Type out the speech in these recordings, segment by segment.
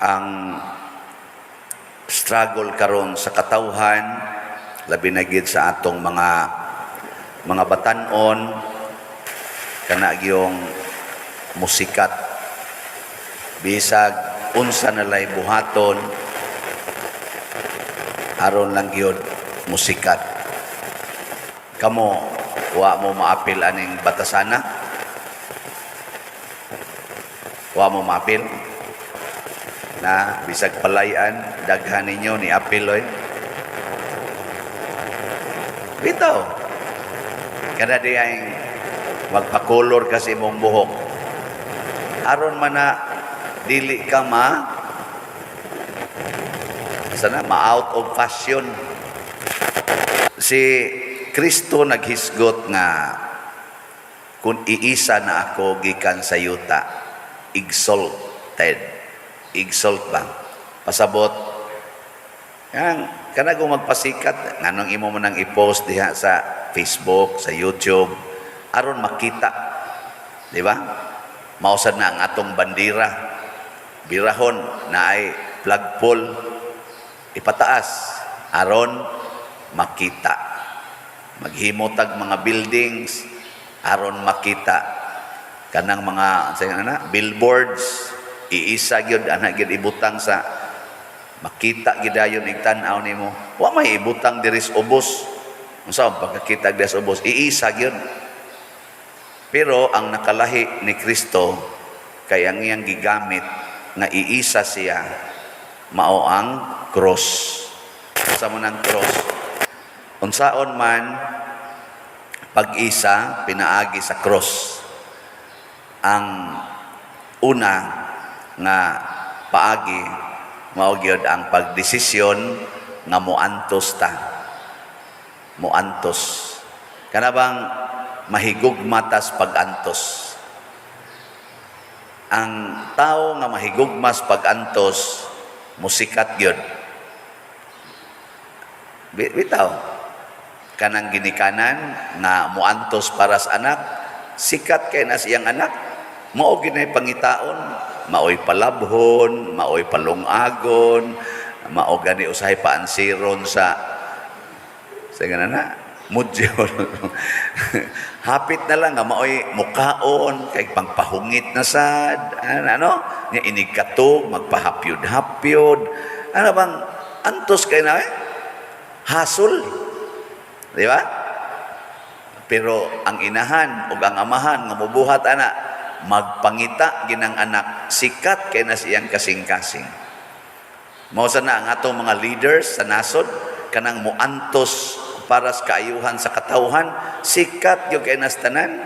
Ang struggle karon sa katawhan, labi na gid sa atong mga batan-on, kana gyung musikat. Bisag unsa na lay buhaton, aron lang gyud musikat. Kamo, wa mo maapil aning batasana? Wa mo maapil? Na bisag palayan, daghan ninyo ni apil oy. Bitaw. Kada di ay magpakulor kasi imong buhok. Aron man na dili ka sana ma-out of fashion. Si Kristo naghisgot nga kung iisa na ako gikan sa yuta, exalted. Exalt ba? Pasabot. Yang kana kung magpasikat, nganong imo man nang i-post diha sa Facebook, sa YouTube, aron makita. Di ba? Mausad na ang atong bandira. Birahon na ay flagpole, ipataas aron makita. Maghimo tag mga buildings aron makita. Kanang mga sa na billboards, iisa gyud ana gyud ibutang sa makita gyud dayon ig tan-aw nimo. Wa may ibutang diri sa ubos. Unsa ang pagkakita diri sa ubos? Iisa gyud. Pero ang nakalahi ni Kristo kay ang iyang gigamit nga iisa siya mao ang cross. Sa mo ng cross. Unsaon man pag-isa pinaagi sa cross. Ang una nga paagi mao gyud ang pagdesisyon nga moantos ta. Moantos. Kana bang mahigugma tas pag-antos? Ang tao nga mahigugmas pag-antos, musikat gyud. Bitaw. Kanang ginikanan nga moantos para sa anak, sikat kay na siyang anak. Mao ginay pangitaon, maoy palabhon, maoy palungagon, mao gani usahay paansiron sa gana na mudyo. Hapit na lang nga maoy mukaon kay pangpahungit na sad ano, ano nya inig katog magpahapyod-hapyod, ano bang antos kay na eh? Hasol, di ba? Pero ang inahan ug ang amahan nga mobuhat ana, magpangita ginang anak, sikat kay na siyang kasing-kasing. Mao sa na ang atong mga leaders sa nasod, kanang muantos para sa kaayuhan sa katawhan, sikat gyud kay nas tanan.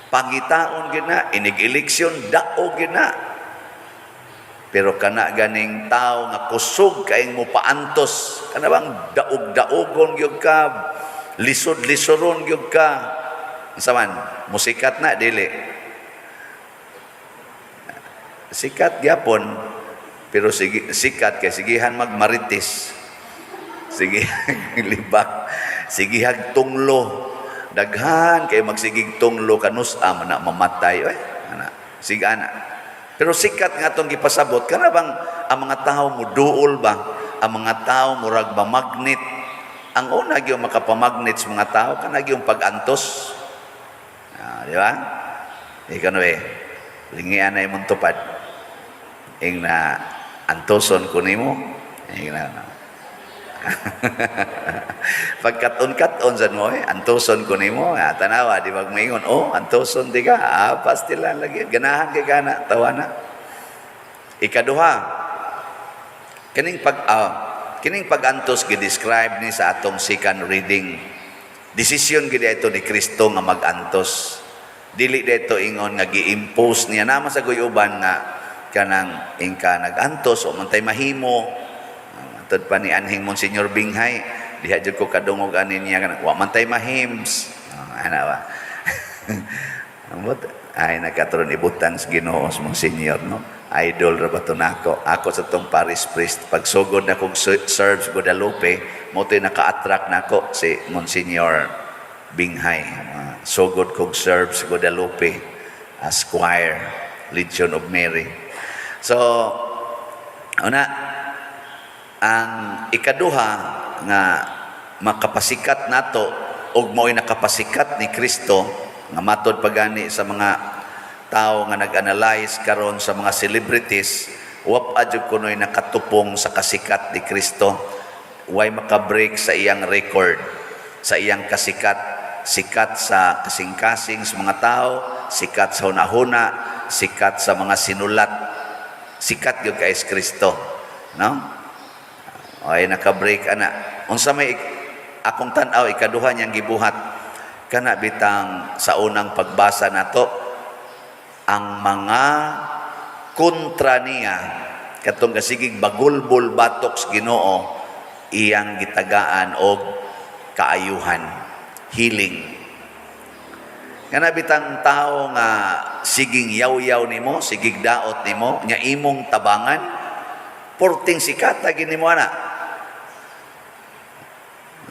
Pangitaon gyud na, inig eleksyon daog gyud na. Pero kana ganing tao nga kusog kaayong mopaantos, kana bang daog-daogon gyud ka, lisod-lisoron gyud ka. Unsa man, musikat na dili? Sikat gyapon, pero sige, sikat kay sigihan magmarites. Sige, libak. Sigihag tunglo. Daghan kay magsigig tunglo kanus man na mamatay oy. Ana, sige ana. Pero sikat nga atong gipasabot, kana bang ang mga tao muduol ba? Ang mga tao murag mamagnet. Ang una gyud makapamagnet sa mga tao kana gyud pag-antos. Ah, di ba? Ikaw no eh, lingian na imong tupad. Ing na antoson ko nimo. Ing na pagkaton-katon sa mo eh, antoson ko nimo, ah, tanawa, di ba maingon, "Oh, antoson di ka, ah, pastilan lagi, ganahan kay kana, tawa na." Ikaduha, kining pag-antos gi-describe ni sa atong second reading. Desisyon gid ito ni Kristo nga mag-antos. Dili dito ingon nga gi-impose niya naman sa guyuban nga kanang ingka nag-antos o man tay mahimo. Matod pa ni anhing Monsignor Binghay, diha jud ko kadungog ani niya kanang wa man tay mahims. Oh, ana ba? Ambot ay nagkatron ibutang sa Ginoo sa Monsignor, no. Idol ra ba to nako? Ako sa tong parish priest, pagsugod na kog serve sa Guadalupe, mo to'y naka-attract nako si Monsignor Binghay. Sugod kog serve sa Guadalupe as choir, Legion of Mary. So, Una, ang ikaduha nga makapasikat nato og mao'y nakapasikat ni Kristo nga matod pagani sa mga tao nga nag-analyze karon sa mga celebrities, wa pa jud kuno'y nakatupong sa kasikat ni Kristo. Way makabreak sa iyang record, sa iyang kasikat. Sikat sa kasing-kasing sa mga tao, sikat sa hunahuna, sikat sa mga sinulat, sikat gyud kay Kristo, no? Ay naka-break ana. Unsa may akong tan-aw ikaduha niyang gibuhat, kana bitang sa unang pagbasa nato, ang mga kontra niya, katong gasigig bagulbol batok sa Ginoo, iyang gitagaan og kaayuhan, healing. Kana bitang tao nga siging yaw-yaw nimo, sigig daot nimo, nya imong tabangan, porting sikata gini mo ana.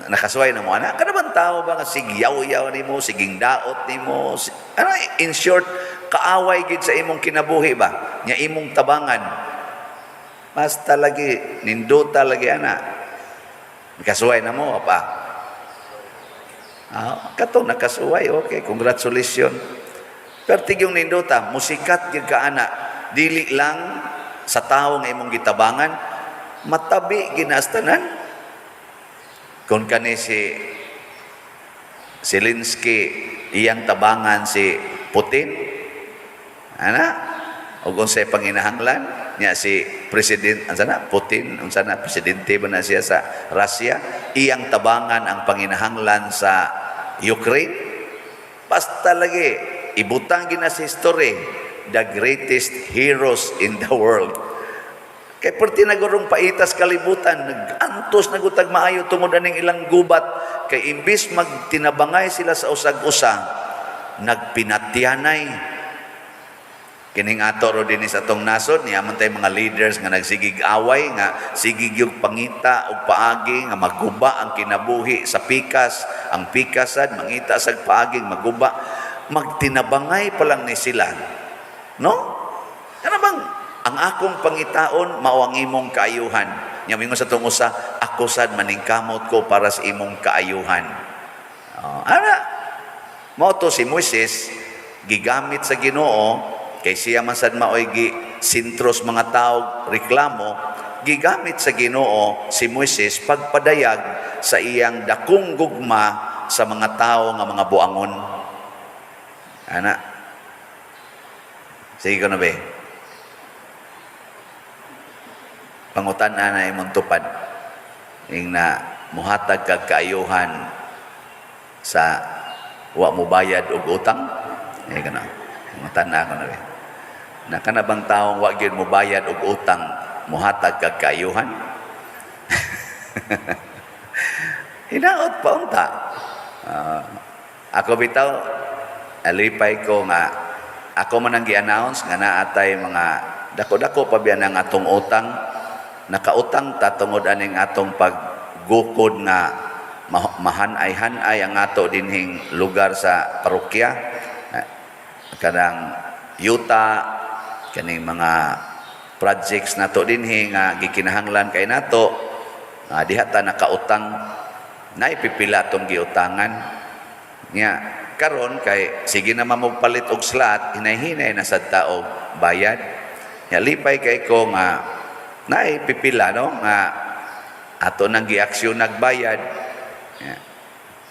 Nakasuway na mo ana. Kana bang tao ba nga sig yaw-yaw nimo, siging daot nimo, ano, in short, kaaway gid sa imong kinabuhi ba? Nya imong tabangan. Basta lagi nindota lagi ana. Nakasuway na mo pa. Ah, katong nakasuway, okay, congratulations. Pero tigyong nindota, musikat gyud ka ana, dili lang sa tao nga imong gitabangan, matabi ginastanan. Kung kani si Zelensky iyang tabangan si Putin, ana, o kung sa panginahanglan niya si President, unsa na, Putin, unsa na, presidente ba na siya sa Russia, iyang tabangan ang panginahanglan sa Ukraine, basta lagi ibutang gina sa history, the greatest heroes in the world. Kay perti nagurong paitas kalibutan, nag-antos nagutag maayo tungod aning ilang gubat, kay imbis magtinabangay sila sa usag-usa, nagpinatyanay. Kining ato ro dinhi sa atong nasod, niya man tay mga leaders nga nagsigig away, nga sigig yung pangita og paagi nga maguba ang kinabuhi sa pikas, ang pikasad mangita sa paagi maguba, magtinabangay pa lang ni sila. No? Ano bang ang akong pangitaon mao ang imong kaayuhan? Nya mingon sa tong usa, ako sad maningkamot ko para sa imong kaayuhan. Oh, ana. Mao to si Moises gigamit sa Ginoo kay siya man sad maoy gi sentros mga tao reklamo. Gigamit sa Ginoo si Moises pagpadayag sa iyang dakong gugma sa mga tao nga mga buangon. Ana. Sige ko na be. Pangutan na imong tupad. Ing na muhatag kag kaayuhan sa wa mo bayad og utang. Eh kana. Pangutan na ako na be. Na kana bang taong wa gyud mo bayad og utang, muhatag kag kaayuhan? Hinaot pa unta. Ako bitaw alipay ko nga ako man ang gi-announce nga naatay mga dako-dako pa biya ng atong utang. Nakautang ta tungod aning atong paggukod nga mahanay-hanay ang ato dinhing lugar sa parokya, kanang yuta, kaning mga projects nato dinhi nga gikinahanglan kay nato, diha ta nakautang, naipipila atong giutangan. Nya karon kay sige na mamugpalit og slot, hinay-hinay na sad ta og bayad. Nya lipay kay ko nga naipipila, no, nga ato nang giaksyon nagbayad. Nya,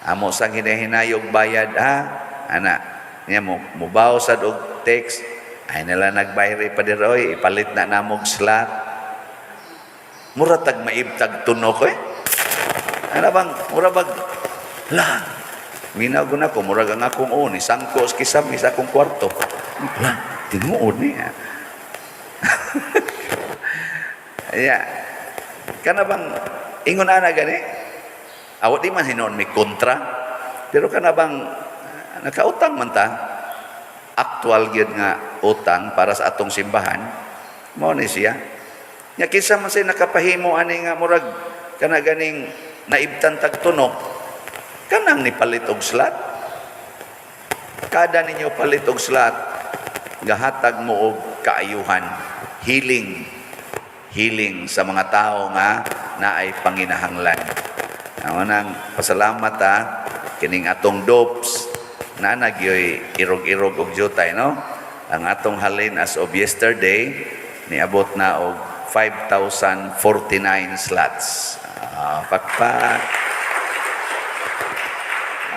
amo sang hinahinayog bayad ha, ana. Nya mo mubaw sad og text, ay nila nagbayri pa oy, ipalit na namog slot. Mura tag maibtag tunok eh. Ana bang mura bag la minaw ko na ko, murag ang akong ni sangko sa kisame sa akong kwarto. La, tinuod niya. Yeah. Kana bang ingon ana gani? Awat di man hinuon may kontra. Pero kana bang nakautang man ta, actual gyud nga utang para sa atong simbahan, mao ni siya. Nya kinsa man say nakapahimo ani nga murag kana ganing naibtan tag tunok, kanang nipalit og slot. Kada ninyo palit og slot, gahatag mo og kaayuhan, healing. healing sa mga tao nga naay panginahanglan. Mao nang pasalamat ta kining atong dopes na nagyoy irog-irog og jutay, no? Ang atong halin as of yesterday, niabot na og 5,049 slots. Ah, pakpak.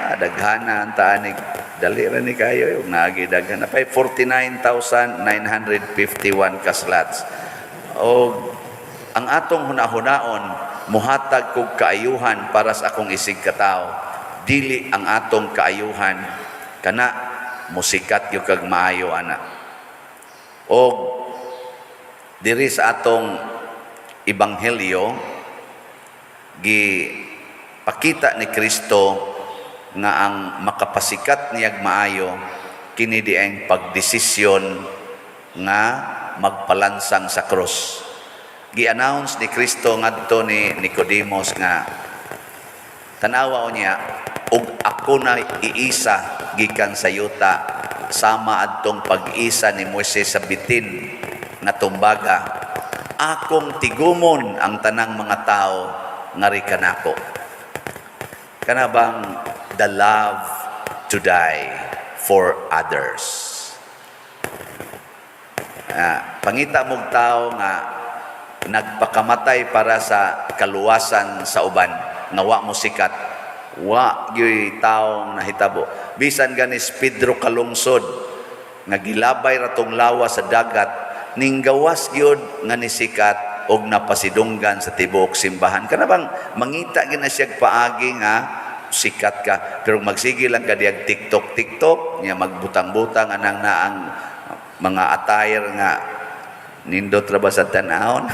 Ah, daghana ang taanig. Dali ra ni kayo yung naagi daghan na pa 49,951 ka slots. O ang atong hunahunaon, muhatag kog kaayuhan para sa akong isig katao. Dili ang atong kaayuhan kana musikat gyud kag maayo ana. Og diri sa atong ebanghelyo, gi pakita ni Kristo nga ang makapasikat niyag maayo kini di ang pagdesisyon nga magpalansang sa krus. Gi-announce ni Kristo ngadto ni Nicodemos nga tanawa niya og ako na iisa gikan sa yuta sama adtong pag-isa ni Moises sa bitin nga tumbaga, akong tigumon ang tanang mga tao ngari kanako. Kana bang the love to die for others. Ah, pangita mong tao nga nagpakamatay para sa kaluwasan sa uban nga wa mo sikat, wa gyuy taong nahitabo. Bisan ganis Pedro Kalungsod nga gilabay ra tong lawa sa dagat, ninggawas gyud nga nisikat og napasidunggan sa tibuok simbahan. Kana bang mangita gyud na siya paagi nga sikat ka, pero magsige lang ka diyag TikTok TikTok nya, magbutang-butang anang naang mga attire nga nindot ra ba sa tan-awon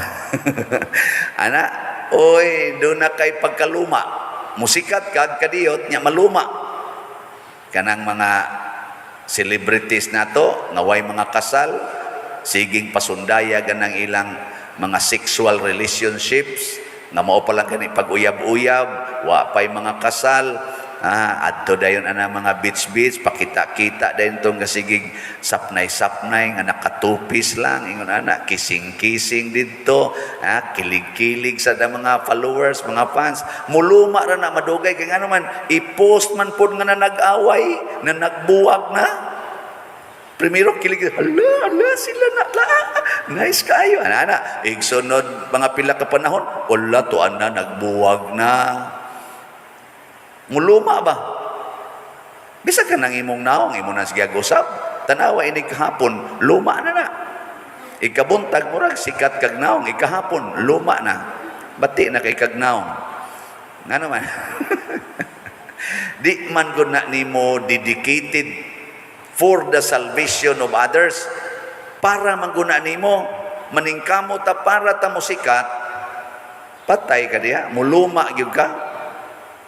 ana, oy, do na kay pagkaluma, musikat kag kadiyot nya maluma. Kanang mga celebrities nato nga way mga kasal, siging pasundaya ganang ilang mga sexual relationships nga mao pa lang gani pag-uyab-uyab, wa pay mga kasal. Ah, adto dayon ana mga beach beach, pakita-kita dayon tong gasigig sapnay-sapnay nga nakatupis lang, ingon ana, kissing-kissing didto, ah, kilig-kilig sa da mga followers, mga fans. Muluma ra na madugay kay ngano man i-post man pod nga na nag-away, na nagbuwag na. Primero kilig, hala, hala, sila na, la, nice kayo. Ana, ana, igsunod mga pila ka panahon, wala to ana, nagbuwag na. Muluma ba? Bisa ka nang imong naong, imo na sige usab. Tanawa ini kahapon, luma na na. Ikabuntag murag sikat kag naong, ikahapon, luma na. Bati na kay kag naong. Ngano man? Di man gud na nimo dedicated for the salvation of others. Para man gud na nimo maningkamo ta para ta mo sikat, patay ka diha, muluma gyud ka.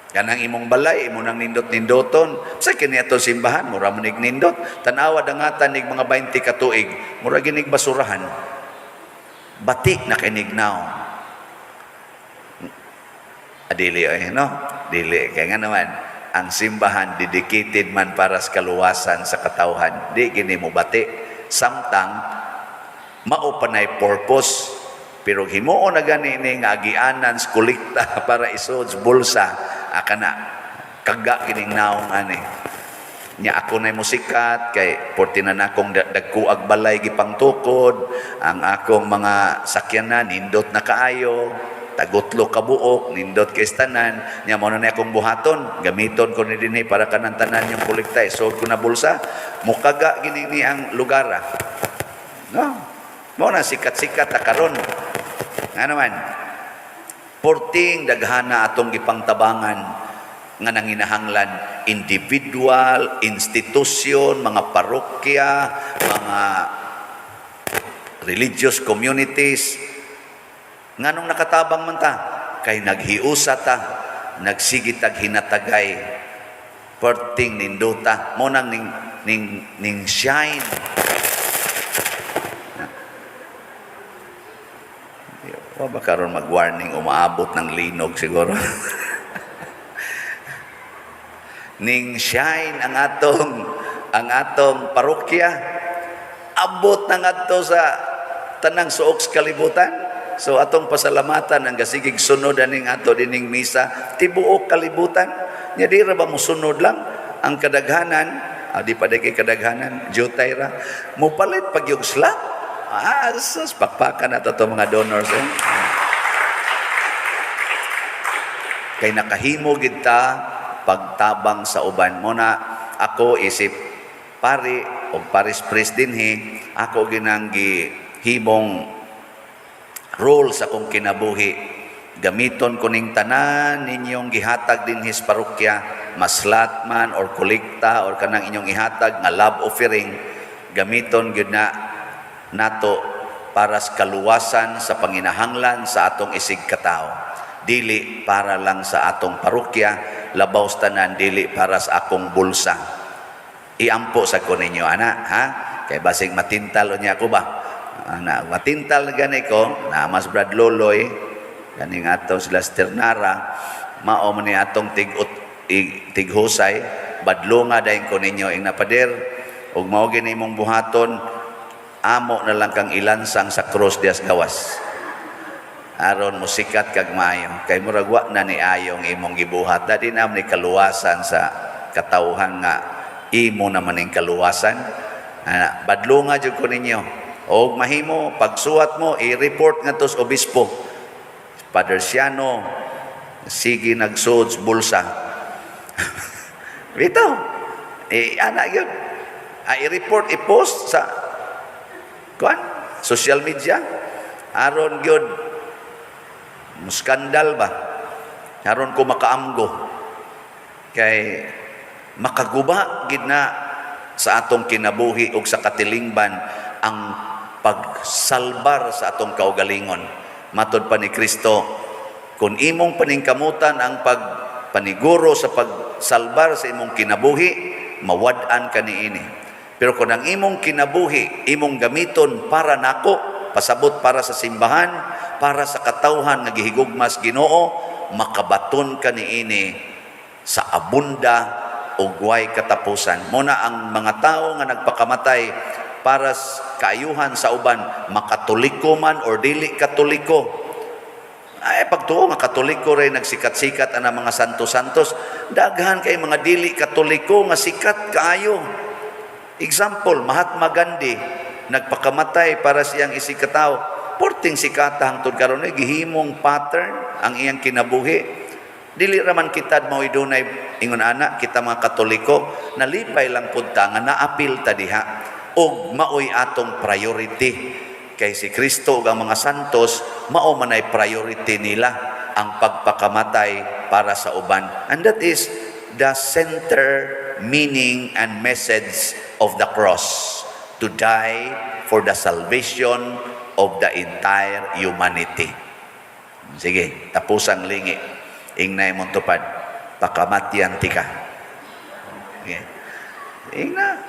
Kanang imong balay, imo nang nindot-nindoton. Sa kini ato simbahan, mura man nindot. Tanawa dangatan nig mga 20 ka tuig, mura ginig basurahan. Bati na kinig naong. Adili ay no? Dili kay nga naman ang simbahan dedicated man para sa kaluwasan sa katawhan. Di gini mo bati samtang mao pa nay purpose, pero himuon na gani ni nga agianan sa kolekta para isod sa bulsa akana kaga kining naong ani nya. Ako na musikat kay porti na nakong dagkuag balay gipangtukod, ang akong mga sakyanan nindot na kaayo, tagutlo ka buok, nindot kay tanan nya. Mo na akong buhaton, gamiton ko ni dinhi para kanang tanan yung kolekta isod ko na bulsa. Mukaga gini ni ang lugar, ah. No, mo na sikat-sikat ta karon nga naman porting daghana atong gipangtabangan nga nanginahanglan, individual, institusyon, mga parokya, mga religious communities. Nganong nakatabang man ta? Kay naghiusa ta, nagsigitag hinatagay, perting nindota, mo nang ning shine. Wa ba karon mag-warning, umaabot ng linog siguro. Ning shine ang atong parokya, abot na ngadto sa tanang suok sa kalibutan. So atong pasalamatan ang gasigig sunod aning ato dining misa tibuok kalibutan. Nya di ra ba musunod lang ang kadaghanan, di pa kay kadaghanan, jutay ra mupalit pag yung slot. Sus, pakpakan na to mga donors, eh. Kay nakahimo gid ta pagtabang sa uban mo na. Ako isip pari o parish priest dinhi, ako ginang gihimong role sa akong kinabuhi: gamiton ko ning tanan ninyong gihatag dinhi sa parokya, maslat man or kolekta or kanang inyong ihatag nga love offering, gamiton gyud na nato para sa kaluwasan sa panginahanglan sa atong isig katao, dili para lang sa atong parokya, labaw sa tanan dili para sa akong bulsa. Iampo sa ko ninyo ana, ha, kay basig matintal unya ko ba ana, matintal na gani ko na mas Brad Loloy ganing atong sila Sternara, mao man ni atong tighusay. Badlonga dayon ko ninyo ing napader ug mao gini imong buhaton, amo na lang kang ilansang sa cross dias gawas aron musikat kag maayo, kay murag wa na ni ayong imong gibuhat. Dadi na ni kaluwasan sa katawhan nga imo naman ning kaluwasan ana. Badlonga jud ko ninyo og mahimo pagsuwat mo, i-report ngadto sa obispo, "Father Siano sige nagsuod sa bulsa." Bitaw eh, ana yun. I-report, i-post sa kuan, social media, aron gyud muskandal ba, aron ko makaamgo, kay makaguba gid na sa atong kinabuhi ug sa katilingban ang pagsalbar sa atong kaugalingon. Matod pa ni Kristo, kung imong paningkamutan ang pagpaniguro sa pagsalbar sa imong kinabuhi, mawad-an ka niini. Pero kung ang imong kinabuhi imong gamiton para nako, pasabot para sa simbahan, para sa katawhan nga gihigugmas Ginoo, makabaton ka niini sa abunda ug way katapusan. Muna ang mga tao nga nagpakamatay para sa kaayuhan sa uban, makatoliko man or dili Katoliko. Ay, pagtuo nga Katoliko rin nagsikat-sikat ang mga santos-santos, daghan kay mga dili Katoliko nga sikat kaayo. Example, Mahatma Gandhi, nagpakamatay para siyang isikataw. Porting sikata hangtod karon eh, gihimong pattern ang iyang kinabuhi. Dili raman kita mao'y dunay ingon ana. Kita mga Katoliko, nalipay lang pud ta nga naapil ta diha og maoy atong priority, kay si Kristo ug ang mga santos, mao manay priority nila ang pagpakamatay para sa uban. And that is the center meaning and message of the cross: to die for the salvation of the entire humanity. Sige, tapos ang lingi. Ingnay mong tupad, "Pakamatyan tika." Sige. Ingna.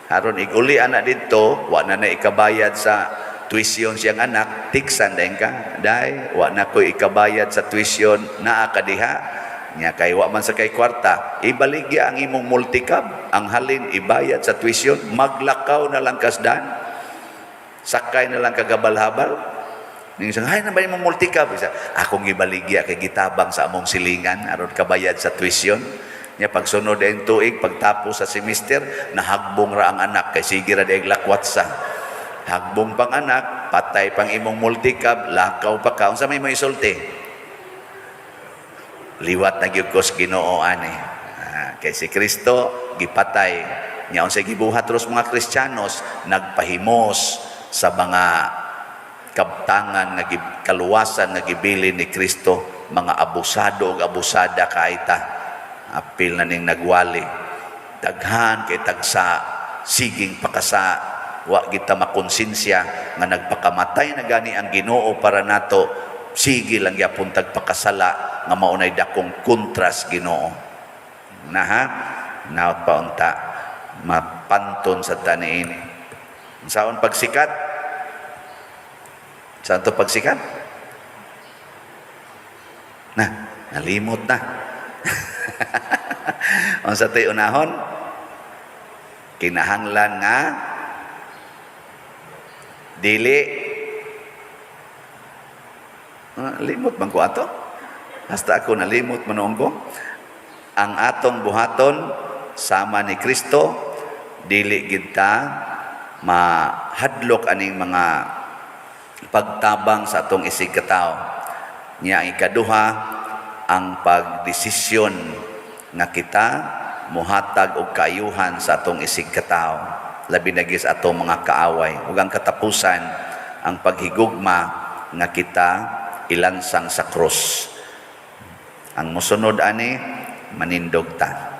Aron iguli anak dito, wa na na ikabayad sa tuition siyang anak, tiksan dayon ka. "Day, wa na ko ikabayad sa tuition, naa ka diha." Nya kay wa man sa kay kwarta, ibaligya ang imong multicab, ang halin ibayad sa tuition, maglakaw na lang kasdan. Sakay na lang kagabal-habal. Ning isang, "Ay, na ba imong multicab?" Isa, "Akong ibaligya kay gitabang sa among silingan, aron kabayad sa tuition." Nya pagsunod ang tuig, pagtapos sa semester, nahagbong ra ang anak, kay sige ra diay lakwat sa. Hagbong pang anak, patay pang imong multicab, lakaw pa ka. Unsa may isulti? Liwat na gyud ko sa Ginoo ani. Kay si Kristo gipatay. Nya unsay gibuhat ros mga Kristiyanos, nagpahimos sa mga kabtangan nga kaluwasan nga gibilin ni Kristo, mga abusado ug abusada kaita. Apil na ning nagwali. Daghan kay tagsa siging pakasa, wa kita makonsensya nga nagpakamatay na gani ang Ginoo para nato, sige lang gyapon tag pakasala nga maunay dakong kontras Ginoo. Na ha, naot pa unta mapanton sa taniini. Saon pagsikat? Saan to pagsikat? Na, nalimot na. Unsa to'y unahon? Kinahanglan nga dili Ah, limot man ko ato. Hasta ako nalimot man ko. Ang atong buhaton sama ni Kristo, dili gid ta mahadlok aning mga pagtabang sa atong isig katawo. Nya ang ikaduha, ang pagdesisyon nga kita muhatag og kaayuhan sa atong isig katawo, labi na gyud sa atong mga kaaway. Ug ang katapusan, ang paghigugma nga kita ilansang sa krus. Ang musunod ani, manindog ta.